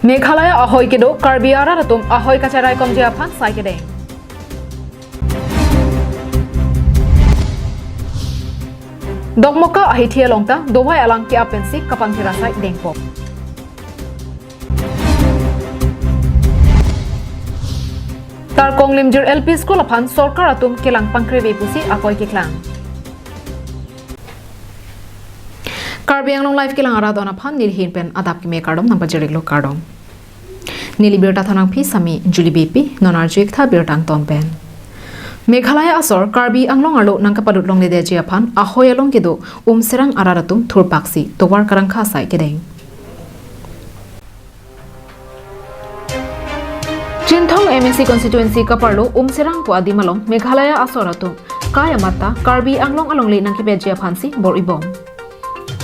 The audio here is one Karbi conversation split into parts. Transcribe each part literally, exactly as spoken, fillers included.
Meghalaya ahoi kedo Karbi arat atum ahoi kacharaikomji aphan sai kedeng. Dokmoka ahithi along ta dovai alang ke-ap pensi kapangthir asai dengpo. Tarkong Limjir L P School aphan sorkar atum kelang pangkrevi pusi akoi keklang. Karbi Anglong Live kelang arat aphan nelihin pen adap keme kardom nangpajir-iklo, kardom. Neli birta thonangpi Sami Julie Beypi, non arju-ik tha birta angton pen. Meghalaya asor Karbi Anglong arlo nangkapalut longledetji aphan ahoi along kedo Umserang arat atum thurpaksi tovar karangkha asai kedeng. Chinthong M A C constituency kaparlo Umserang pu adim along Meghalaya asor atum kai amat ta Karbi Anglong alongle nangkepetji aphansi bor-ibom.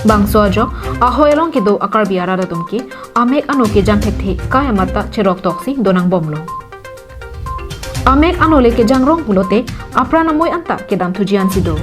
Bangso ajok ahoi along kedo a-Karbi arat atum ke amek ano kejang thekthe kai amat ta cheroktoksi donangbomlo. Amek ano le kejangrong pulote apran amoi anta kedamthuji ansi do.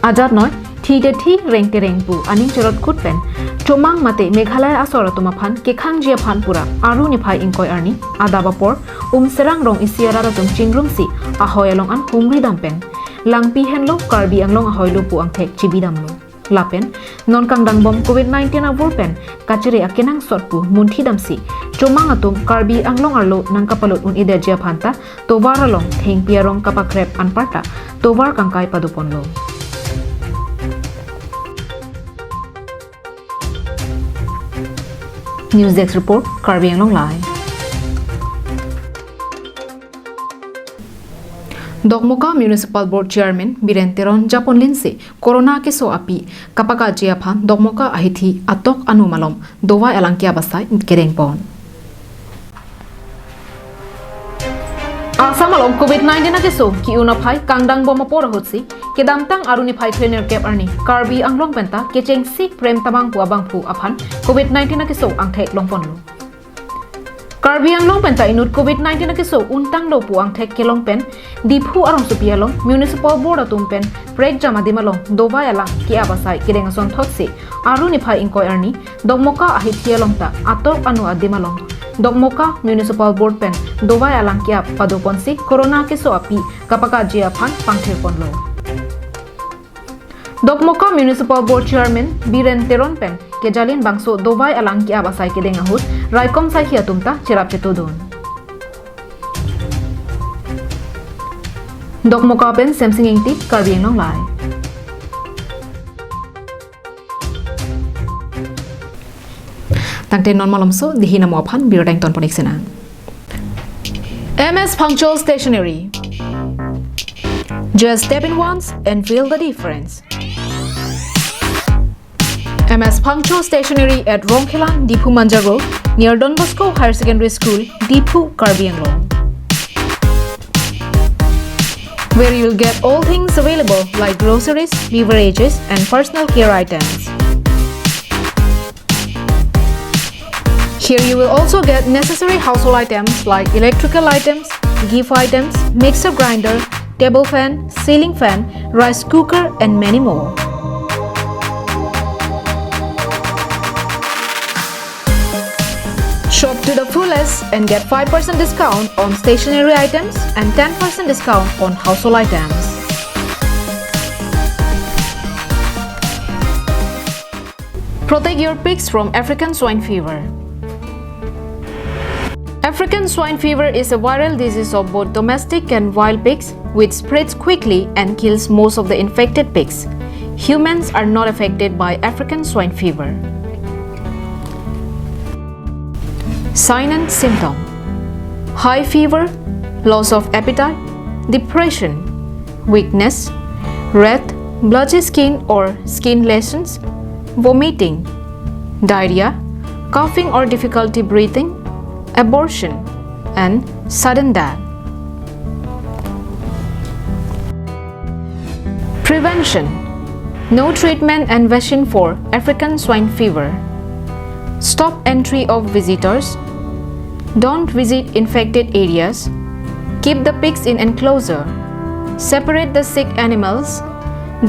Ajatnoi, thi te thi, reng te reng pu aning cherotkut pen chomang mate Meghalaya asor atum aphan kekhangji aphan pura Aru niphai ingkoi arni adap apor Umserang rong isi arat atum chingrumsi ahoi along an humri dam pen langpi henlo, Karbi Anglong ahoilo pu angthek chibidamlo. Lapen non kangdangbom covid nineteen avur pen kachere akenangsot pu munthi damsi chomang atum Karbi Anglong arlo nangkapalut un-edetji aphan ta tovar along thengpi arong kapakrep anparta tovar kangkai padoponlo. News Desk Report, Karbi Anglong Live. Dokmoka Municipal Board Chairman Biren Teron japonlinsi Corona keso api kapakatji aphan Dokmoka ahithi atok anu malom dovai alang ke-ap asai kedengpon. Assam along covid nineteen akeso ki-un aphai kangdangbom apor ahutsi kedamtang Aru niphai krenerkep arni Karbi Anglong penta kechengsi prem tabang pu abangphu aphan covid nineteen akeso angthek longponlo. Karbi Anglong penta inut covid nineteen akeso untanglo pu angthek kelong pen Diphu arongsopi along Municipal Board atum pen prekjam adim along dovai alang ke-ap asai kedeng asonthotsi Aru niphai ingkoi arni Dokmoka ahithi along ta atok anu adim along Dokmoka Municipal Board pen dovai alang ke-ap padoponsi Corona keso api kapakatji aphan pangthirponlo. Dokmoka Municipal Board Chairman Biren Teron pen kejalin bangso dovai alang ke-ap asai kedeng ahut raikom saikhi atum ta cherap chetodun. Dokmoka pen Semsing Ingti, Karbi Anglong Live. Tangte non malomso dihi namo aphan birta ingtonpon-ik sinang. M S Phangcho Stationery. Just step in once and feel the difference. M S Phangcho Stationery at Rongkhelan, Diphu Manja Road, near Don Bosco Higher Secondary School, Diphu, Karbi Anglong, where you'll get all things available like groceries, beverages, and personal care items. Here you will also get necessary household items like electrical items, gift items, mixer grinder, table fan, ceiling fan, rice cooker, and many more. Shop to the fullest and get five percent discount on stationery items and ten percent discount on household items. Protect your pigs from African swine fever. African swine fever is a viral disease of both domestic and wild pigs, which spreads quickly and kills most of the infected pigs. Humans are not affected by African swine fever. Sign and symptom: high fever, loss of appetite, depression, weakness, red, blotchy skin or skin lesions, vomiting, diarrhea, coughing or difficulty breathing, abortion, and sudden death. Prevention: no treatment and vaccine for African swine fever. Stop entry of visitors. Don't visit infected areas. Keep the pigs in enclosure. Separate the sick animals.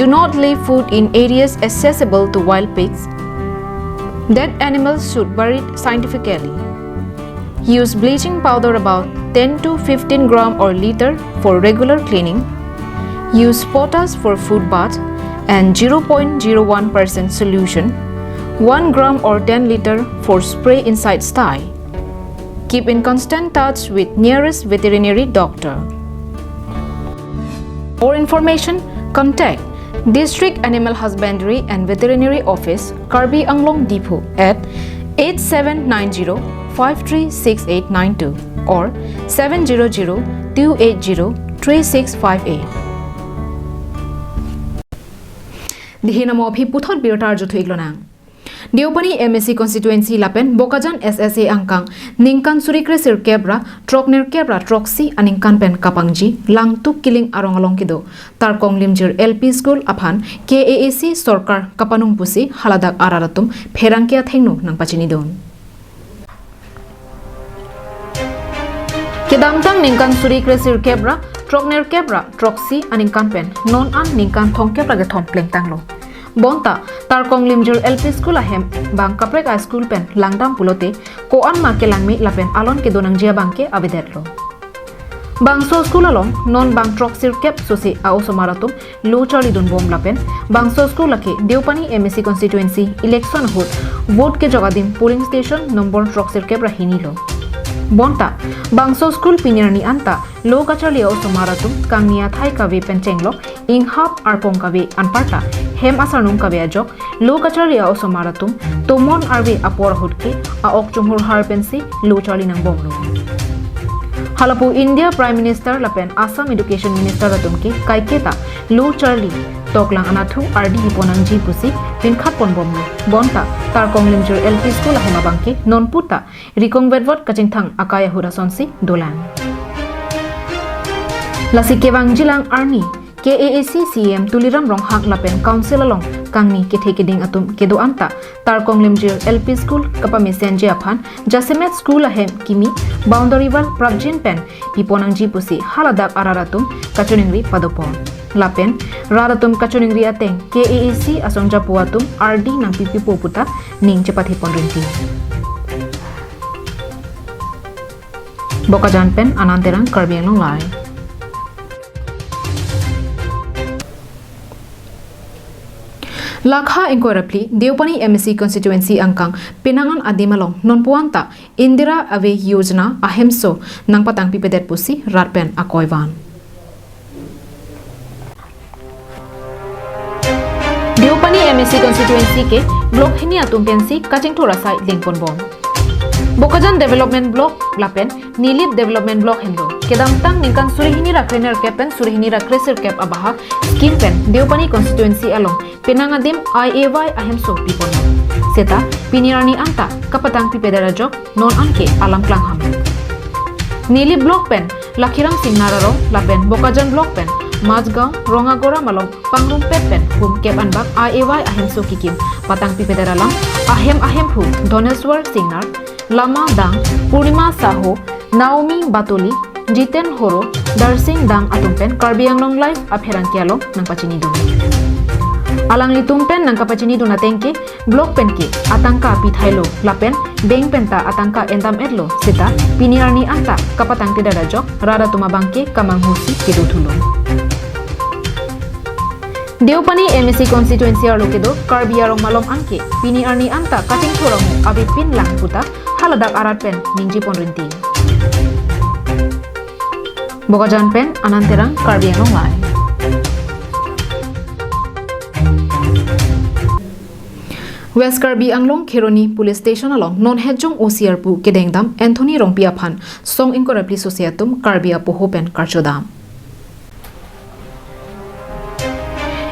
Do not leave food in areas accessible to wild pigs. Dead animals should buried scientifically. Use bleaching powder about ten to fifteen gram or liter for regular cleaning. Use potash for food bath and zero point zero one percent solution, one gram or ten liter for spray inside sty. Keep in constant touch with nearest veterinary doctor. For information, contact District Animal Husbandry and Veterinary Office, Karbi Anglong Diphu at eight seven nine zero five three six eight nine two or seven zero zero two eight zero three six five eight. Dihin amo aphi puthot birta arjuthu-ik lonang. Deopani M A C constituency lapen Bokajan S S A angkang ningkan suri kre sirkep ra throknerkep ra throksi aningkan pen kapangji Langtuk Kiling arong along kedo Tarkong Limjir L P School aphan K A A C sorkar kapanung pusi haladak arat atum pherangke athengno nangpachinidun. Kedamtang ningkan suri kre sirkep ra throknerkep ra throksi aningkan pen non an ningkan thomkep ra kethom plengtanglo. Bonta Tarkong Limjir L P School ahem bang kaprek a-school pen langdam pulote ko-an ma kelangme lapen alon kedo nangji abang ke avedetlo. Bangso school along non bang throksirkep sose a-osomar atum lo charlidunbom lapen bangso school lake Deopani M A C constituency election ahut vote kejok adim polling station number throksirkep ra hini lo. Bonta bangso school pini arni anta lo kacharli a-osomar atum kangni athai kave pen chenglok inghap arpong kave anparta hem asarnung kave ajok lo kacharli a-osomar atum tomon arve apor ahut ke a-ok chunghur har pensi lo charli nangbomlo. Halapu India Prime Minister lapen Assam Education Minister atum ke kaiketa lo charli toklang anatthu ardi hipo nangji pusi pinkhat ponbomlo. Bonta Tarkong Limjir L P School ahem abang ke nonputa rikong vetvot kachingthang akai ahut asonsi dolang. Lasi kevangjilang arni K A A C C E M Tuliram Ronghang lapen council along kangni kethe keding atum kedo anta Tarkong Limjir L P School kapamesenji aphan jasemet school ahem kimi boundary wall prapjin pen pipo nangji pusi haladak arat atum kachoningri padopon. Lapen rat atum kachoningri ateng K A A C asong japo atum ardi nangpipipo puta ning chepathe ponrinti. Bokajan pen Anand Terang, Karbi Anglong Live. Lakha ingkoi ra phli, Deopani M A C constituency angkang penang an adim along nonpu anta Indira Awas Yojana ahemso nangpatangpipedet pusi rat pen akoi van. Deopani M A C constituency ke block hini atum pensi kachingthur asai lengponbom. Bokajan Development Block lapen Nilip Development Block henlo kedamtang ningkan suri hini ra krenerkep pen suri hini ra kresirkep abahak scheme pen Deopani constituency along penang adim I A Y ahemso piponlo. Seta pini arni anta kapatangpipedet ajok non anke alam klangham. Nilip Block pen Lakhiram Singnar arong lapen Bokajan Block pen Majgaon Rongagora malong pangrumpet pen hum kep anbak I A Y ahemso kikim patangpipedet alam ahem ahemphu Dhoneswar Singnar, Lama Dang, Purnima Saho, Naomi Batoli, Jiten Horo, Darsing Dang atum pen Karbi Anglong Live apherangke along nangpachinidun. Alanglitum pen nangkapachinidun ateng ke block pen ke atangka pithailo lapen bank pen ta atangka endam-etlo seta pini arni anta kapatangtedet ajok rat atum abang ke kamanghusi kedothulo. Deopani M A C constituency arlo kedo Karbi arong malom anke pini arni anta kachingthur amu avepinlang puta haladak arat pen ningjeponrinti. Bokajan pen Anand Terang, Karbi Anglong Live. West Karbi Anglong Kheroni Police Station along non hetjong O C arpu kedengdam Anthony Rongpi aphan song ingkoi ra phli sose atum Karbi apoho pen karchodam.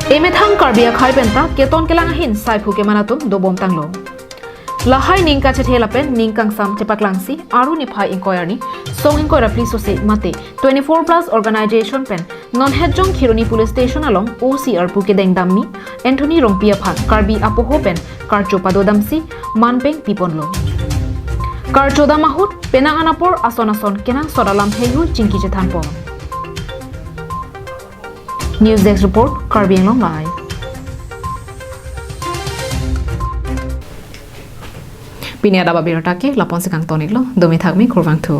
Emethang Karbi akhei penta keton kelang ahin saiphu keman atum dobomtanglo. Lahai ning kachethe lapen ning kangsam chepaklangsi Aru niphai ingkoi arni song ingkoi ra phli sose mate twenty-four plus organization pen non hetjong Kheroni Police Station along O C arpu kedengdammi Anthony Rongpi aphan Karbi apoho pen karcho padodamsi manpeng piponlo. Karchodam ahut penang an apor ason ason kenangsot alam heihui chingki chethanpon. News Desk Report, Karbi Anglong Live. Pini adap abirta ke lapu-an si kangton-iklo, domi thakmi, kurvangthu.